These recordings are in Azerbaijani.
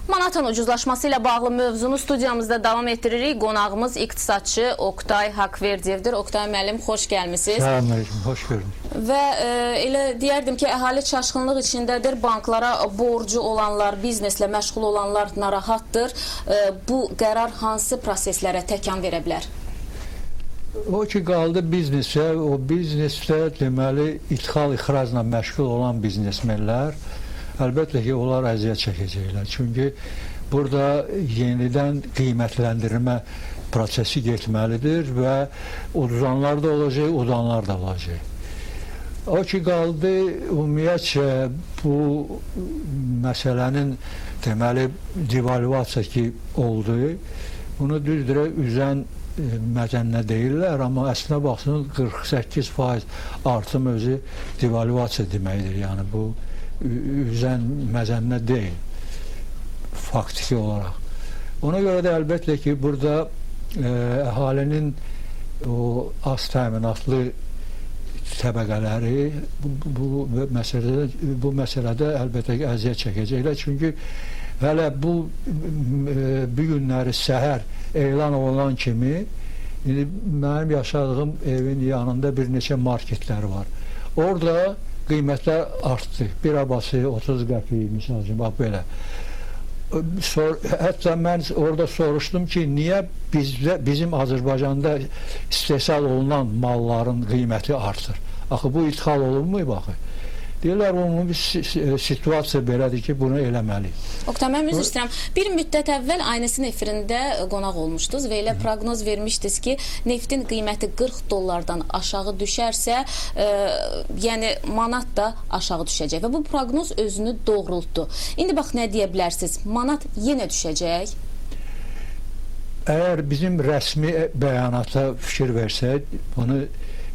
Manatın ucuzlaşması ilə bağlı mövzunu studiyamızda davam etdiririk. Qonağımız iqtisadçı Oqtay Haqverdiyevdir. Oqtay müəllim, xoş gəlmisiniz. Salam aleyküm, hoş gördük. Və elə deyərdim ki, əhali çaşqınlıq içindədir. Banklara borcu olanlar, bizneslə məşğul olanlar narahatdır. Bu qərar hansı proseslərə təkan verə bilər? O ki qaldı biznesə, o biznesdə deməli idxal-ixracla məşğul olan biznesmenlər əlbəttə ki, onlar əziyyət çəkəcəklər. Çünki burada yenidən qiymətləndirmə prosesi getməlidir və uduzanlar da olacaq, udanlar da olacaq. O ki qaldı ümumiyyətcə bu məsələnin deməli devalvasiya ki oldu, bunu düzdür üzən məzənnə deyirlər, amma əslinə baxsın 48% artım özü devalvasiya deməkdir. Yəni bu üzən məzənnə deyil faktiki olaraq. Ona görə də əlbəttə ki, burada əhalinin o az təminatlı təbəqələri bu məsələdə əlbəttə ki, əziyyət çəkəcəklər. Çünki hələ bu günləri səhər elan olunan kimi indi mənim yaşadığım evin yanında bir neçə marketlər var. Orada qiymətlər artdı. Bir abası 30 qəpik misal üçün, bax belə. Hətta mən orada soruşdum ki, niyə bizdə, bizim Azərbaycanda istehsal olunan malların qiyməti artır? Axı bu idxal olunmuyor baxı. Deyirlər, ümumi situasiya belədir ki, bunu eləməliyik. Oqtay, mən üzr istəyirəm. Bir müddət əvvəl Aynəsin efirində qonaq olmuşdunuz və elə proqnoz vermişdiniz ki, neftin qiyməti 40 dollardan aşağı düşərsə, yəni manat da aşağı düşəcək və bu proqnoz özünü doğrultdu. İndi bax nə deyə bilərsiniz? Manat yenə düşəcək. Əgər bizim rəsmi bəyanata fikir versək, bunu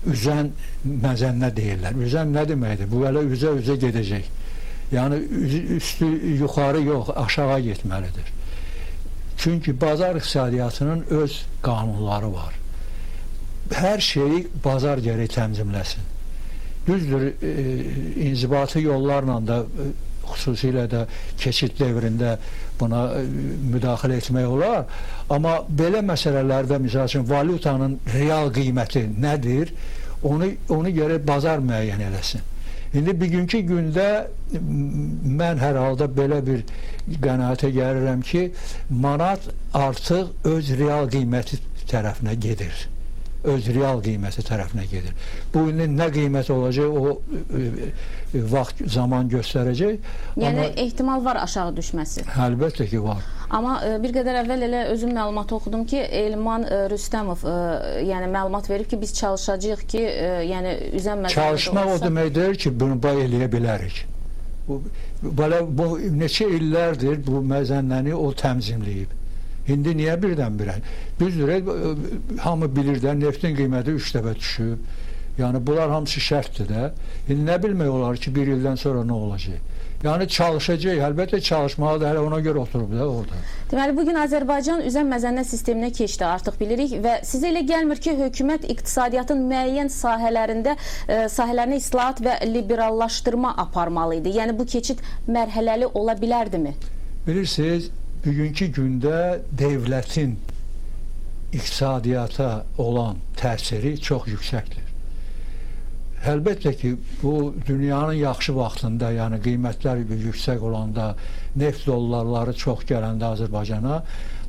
üzən məzənnə deyirlər. Üzən nə deməkdir? Bu elə üzə-üzə gedəcək. Yəni üstü yuxarı yox, aşağı getməlidir. Çünki bazar iqtisadiyyatının öz qanunları var. Hər şeyi bazar gərək tənzimləsin. Düzdür, inzibati yollarla da xüsusilə də keçid dövründə buna müdaxilə etmək olar. Amma belə məsələlərdə, misal üçün, valyutanın real qiyməti nədir? Onu gərək bazar müəyyən eləsin. İndi bugünkü gündə mən hər halda belə bir qənaətə gəlirəm ki, manat artıq öz real qiyməti tərəfinə gedir. Öz real qiyməti tərəfinə gedir. Bu indi nə qiymət olacaq, o vaxt, zaman göstərəcək. Yəni amma, ehtimal var aşağı düşməsi. Əlbəttə ki, var. Amma bir qədər əvvəl elə özüm məlumatı oxudum ki, Elman Rüstəmov yəni məlumat verib ki, biz çalışacağıq ki, yəni üzən məzənnə çalışmaq olsa... o demək deyil ki, bunu bay eləyə bilərik. Belə, bu neçə illərdir bu məzənnəni o təmzimləyib. İndi niyə birdən-birə? Düzdür, hamı bilir də, neftin qiyməti 3 dəfə düşüb. Yəni bunlar hamısı şərtdir də. İndi nə bilmək olar ki, bir ildən sonra nə olacaq? Yəni çalışacaq, əlbəttə çalışmalıdır, hələ ona görə oturub da orada. Deməli, bugün Azərbaycan üzən məzənnə sisteminə keçdi, artıq bilirik və sizə elə gəlmir ki, hökumət iqtisadiyyatın müəyyən sahələrində sahələrinə islahat və liberallaşdırma aparmalı idi. Yəni bu keçid mərhələli ola bilərdimi? Bilirsiniz, bugünkü gündə devlətin iqtisadiyyata olan təsiri çox yüksəkdir. Əlbəttə ki, bu dünyanın yaxşı vaxtında, yəni qiymətlər yüksək olanda, neft dollarları çox gələndə Azərbaycana,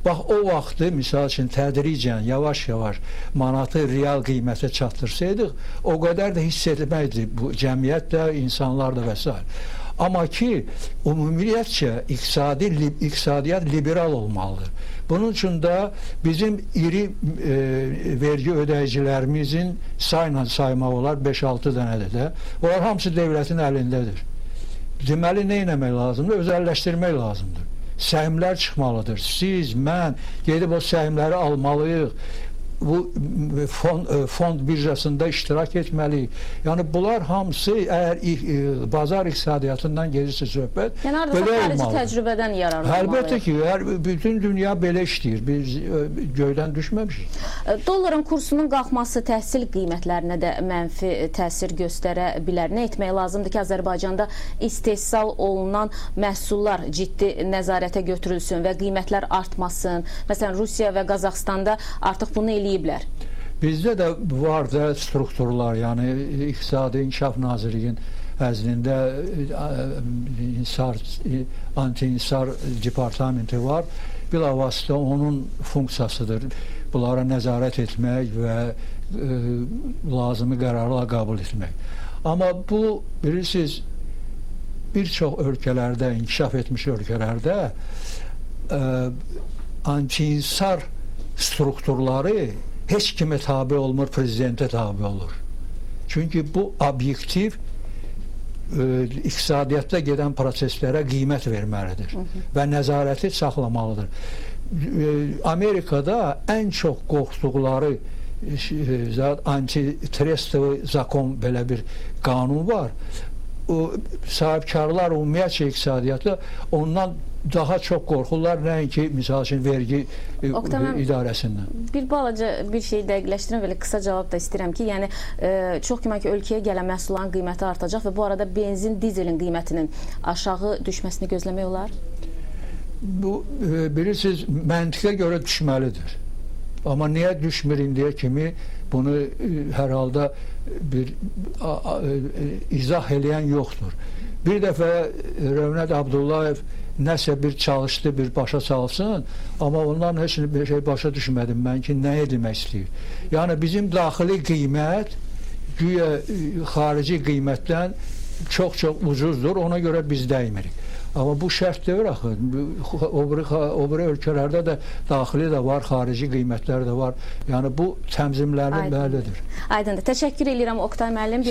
bax o vaxtı, misal üçün, tədricən, yavaş-yavaş manatı real qiymətə çatdırsaydıq, o qədər də hiss etməzdi bu cəmiyyət də, insanlar da və s. Amma ki, ümumiyyətcə iqtisadiyyat liberal olmalıdır. Bunun üçün də bizim iri vergi ödəyicilərimizin sayla saymaq olar 5-6 dənədir də. Onlar hamısı devlətin əlindədir. Deməli, nə etmək lazımdır? Özəlləşdirmək lazımdır. Səhmlər çıxmalıdır. Siz, mən gedib o səhmləri almalıyıq. Bu fond birjasında iştirak etməliyik. Yəni bunlar hamısı əgər bazar iqtisadiyyatından gedirsə söhbət, yəni hardasa xarici təcrübədən yararlanmalıyıq. Əlbəttə ki, bütün dünya belə işləyir. Biz göydən düşməmişik. Dolların kursunun qalxması təhsil qiymətlərinə də mənfi təsir göstərə bilər. Nə etmək lazımdır ki, Azərbaycanda istehsal olunan məhsullar ciddi nəzarətə götürülsün və qiymətlər artmasın? Məsələn, Rusiya və Qazaxstanda artıq bunu eləyiblər. Bizdə də var da strukturlar, yəni İqtisadi İnkişaf Nazirliyinin əzlində anti-insar departamenti var. Bilavasitə onun funksiyasıdır bunlara nəzarət etmək və lazımi qərarlar qəbul etmək. Amma bu, bilirsiniz, bir çox ölkələrdə, inkişaf etmiş ölkələrdə anti-insar strukturları heç kimə tabi olmur, prezidentə tabi olur. Çünki bu obyektiv iqtisadiyyatda gedən proseslərə qiymət verməlidir və nəzarəti saxlamalıdır. Amerikada ən çox qorxduqları anti-trestli zakon belə bir qanun var. O, sahibkarlar ümumiyyətcə iqtisadiyyatda ondan daha çox qorxurlar, nəinki misal üçün vergi idarəsindən. Bir balaca bir şey dəqiqləşdirim, belə qısa cavab da istəyirəm ki, yəni çox güman ki, ölkəyə gələn məhsulların qiyməti artacaq və bu arada benzin, dizelin qiymətinin aşağı düşməsini gözləmək olar? Bu, bilirsiniz, məntiqə görə düşməlidir. Amma niyə düşmür indiyə kimi bunu hər halda bir izah eləyən yoxdur. Bir dəfə Rövnət Abdullayev nəsə bir çalışdı, bir başa salsın, amma ondan heç bir şey başa düşmədim mən ki, nə demək istəyir. Yəni bizim daxili qiymət güya xarici qiymətdən çox-çox ucuzdur, ona görə biz dəymirik. Amma bu şərt deyil axı. O biri ölkələrdə də daxili də var, xarici qiymətlər də var. Yəni bu tənzimlənməlidir. Aydındır. Təşəkkür edirəm Oqtay müəllim.